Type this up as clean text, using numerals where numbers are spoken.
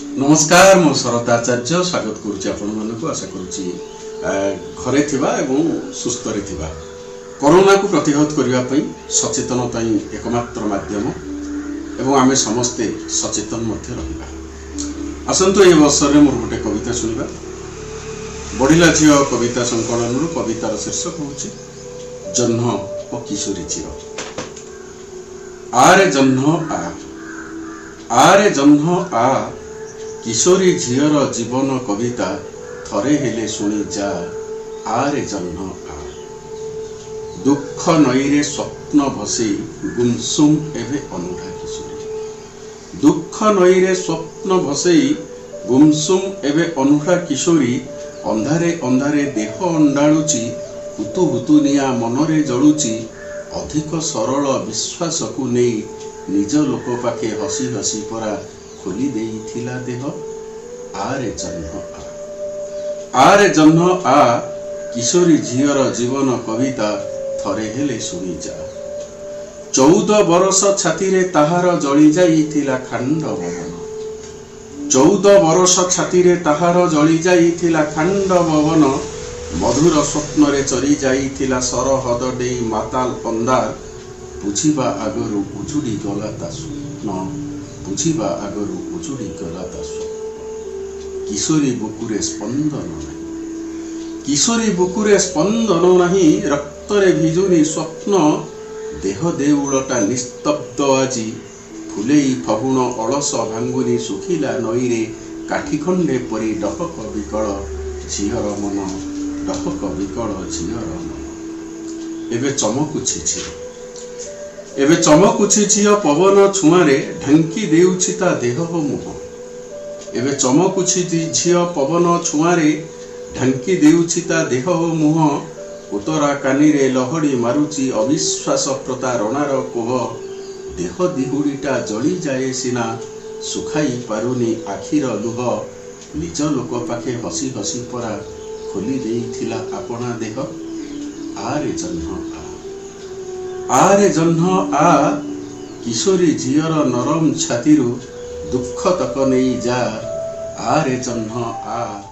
ନମସ୍କାର, ମୁଁ ଶରତ ଆଚାର୍ଯ୍ୟ ସ୍ୱାଗତ କରୁଛି ଆପଣମାନଙ୍କୁ। ଆଶା କରୁଛି ଘରେ ଥିବା ଏବଂ ସୁସ୍ଥରେ ଥିବା। କରୋନାକୁ ପ୍ରତିହତ କରିବା ପାଇଁ ସଚେତନତା ହିଁ ଏକମାତ୍ର ମାଧ୍ୟମ ଏବଂ ଆମେ ସମସ୍ତେ ସଚେତନ ମଧ୍ୟ ରହିବା। ଆସନ୍ତୁ, ଏହି ଅବସରରେ ମୋର ଗୋଟେ କବିତା ଶୁଣିବା। ବଢ଼ିଲା ଝିଅ କବିତା ସଂକଳନରୁ କବିତାର ଶୀର୍ଷକ ହେଉଛି ଜହ୍ନ ଓ କିଶୋରୀ ଝିଅ। ଆରେ ଜହ୍ନ ଆ, ଆରେ ଜହ୍ନ ଆ, କିଶୋରୀ ଝିଅର ଜୀବନ କବିତା ଥରେ ହେଲେ ଶୁଣି ଯା। ଆରେ ଜହ୍ନ ଆ। ଦୁଃଖ ନଈରେ ସ୍ୱପ୍ନ ଭସେଇ ଗୁମସୁମ ଏବେ ଅନୁଢା କିଶୋରୀ। ଦୁଃଖ ନଈରେ ସ୍ୱପ୍ନ ଭସେଇ ଗୁମସୁମ ଏବେ ଅନୁଢା କିଶୋରୀ। ଅନ୍ଧାରେ ଅନ୍ଧାରେ ଦେହ ଅଣ୍ଡାଳୁଛି, ହୁତୁ ହୁତୁ ନିଆଁ ମନରେ ଜଳୁଛି। ଅଧିକ ସରଳ ବିଶ୍ୱାସକୁ ନେଇ ନିଜ ଲୋକ ପାଖେ ହସି ହସି ପରା ଖୋଲି ଦେଇଥିଲା ଦେହ। ଆରେ ଜହ୍ନ ଆ, ଆରେ ଜହ୍ନ ଆ, କିଶୋରୀ ଝିଅର ଜୀବନ କବିତା ଥରେ ହେଲେ ଶୁଣି ଯା। 14 ବରଷ ଛାତିରେ ତାହାର ଜଳି ଯାଇଥିଲା ଖାଣ୍ଡବ ବନ। 14 ବରଷ ଛାତିରେ ତାହାର ଜଳି ଯାଇଥିଲା ଖାଣ୍ଡବ ବନ। ମଧୁର ସ୍ୱପ୍ନରେ ଚରି ଯାଇଥିଲା ସରହଦ ଡେଇଁ ମାତାଲ ଅନ୍ଧାର। ବୁଝିବା ଆଗରୁ ଉଜୁଡ଼ି ଗଲା ତା ସ୍ୱପ୍ନ। ବୁଝିବା ଆଗରୁ ଉଜୁଡ଼ି ଗଲା ତା ସ୍ୱପ୍ନ। କିଶୋରୀ ବୁକୁରେ ସ୍ପନ୍ଦନ ନାହିଁ। କିଶୋରୀ ବୁକୁରେ ସ୍ପନ୍ଦନ ନାହିଁ, ରକ୍ତରେ ଭିଜୁନି ସ୍ୱପ୍ନ। ଦେହ ଦେଉଳଟା ନିସ୍ତବ୍ଧ ଆଜି। ଫୁଲେଇ ଫଗୁଣ ଅଳସ ଭାଙ୍ଗୁନି। ଶୁଖିଲା ନଈରେ କାଠି ଖଣ୍ଡେ ପରି ଡହକ ବିକଳ ଝିଅର ମନ। ଡହକ ବିକଳ ଝିଅର ମନ। ଏବେ ଚମକୁଛି ଝିଅ। ଏବେ ଚମକୁଛି ଝିଅ ପବନ ଛୁଆଁରେ, ଢାଙ୍କି ଦେଉଛି ତା ଦେହ ଓ ମୁହଁ। ଏବେ ଚମକୁଛି ଝିଅ ପବନ ଛୁଆଁରେ, ଢାଙ୍କି ଦେଉଛି ତା ଦେହ ଓ ମୁହଁ। କୋତରା କାନିରେ ଲହଡ଼ି ମାରୁଛି ଅବିଶ୍ୱାସ ପ୍ରତାରଣାର କୋହ। ଦେହ ଦିହୁଡ଼ିଟା ଜଳିଯାଏ ସିନା, ଶୁଖାଇ ପାରୁନି ଆଖିର ଲୁହ। ନିଜ ଲୋକ ପାଖେ ହସି ହସି ପରା ଖୋଲି ଦେଇଥିଲା ଆପଣା ଦେହ। ଆରେ ଜହ୍ନ ଆ, ଆରେ ଜହ୍ନ ଆ, କିଶୋରୀ ଝିଅର ନରମ ଛାତିରୁ ଦୁଃଖ ତକ ନେଇ ଯା। ଆରେ ଜହ୍ନ ଆ।